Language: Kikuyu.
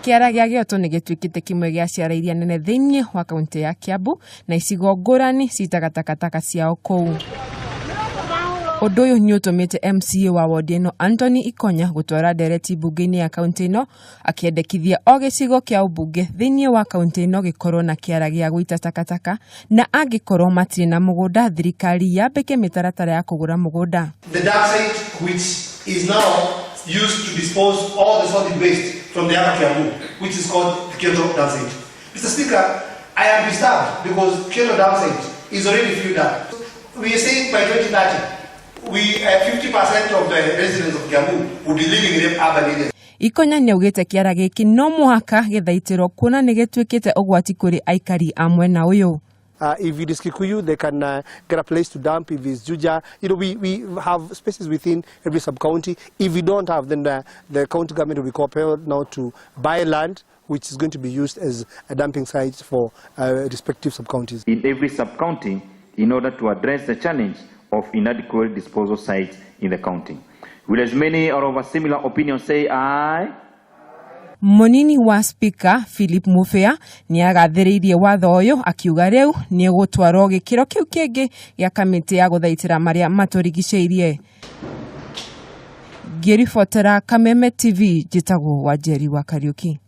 Kĩara gĩa Gĩoto nĩ gĩtuĩkĩte kĩmwe gĩa ciara iria nene thĩinĩ wa kaunti ya Kiambu na icigo ngũrani citaga takataka ciao kũu. Ũndũ ũyũ nĩ ũtũmĩte MCA wa wodi ĩno Anthony Ikonya gũtwara ndereti mbunge-inĩ ya kaunti ĩno akĩendekithia o gĩcigo kĩa ũmbunge thĩinĩ wa kaunti ĩno gĩkorwo na kĩara gĩa gũita takataka na angĩkorwo matirĩ na mũgũnda thirikari yambĩke mĩtaratara ya kũgũra mũgũnda. The dump site, which is now used to dispose all the solid waste from the upper Kiambu, which is called the Kyoto dump site. Mr. Speaker, I am disturbed because Kyoto dump site is already filled up. We are saying by 2030, we 50% of the residents of Kiambu will be living in urban areas. Ikonya nĩaugĩte kĩara gĩkĩ no mũhaka gĩthaitĩrwo kuona nĩ gĩtuĩkĩte ũgwati kũrĩ aikari a mwena ũyũ. If it is Kikuyu, they can get a place to dump. If it's Juja, we have spaces within every sub-county. If we don't have, then the county government will be compelled now to buy land, which is going to be used as a dumping site for respective sub-counties. In every sub-county in order to address the challenge of inadequate disposal sites in the county. Will as many are of a similar opinion say aye? Mũnini wa spika Philip Mubea nĩagathĩrĩirie watho ũyũ akiuga rĩu nĩ ũgũtwarwo gĩkĩro kĩu kĩngĩ gĩa kamĩtĩ ya gũthaitĩra marĩa matũrigicĩirie. Ngĩribotera Kameme TV, njĩtagwo Wanjeri wa Kariũki.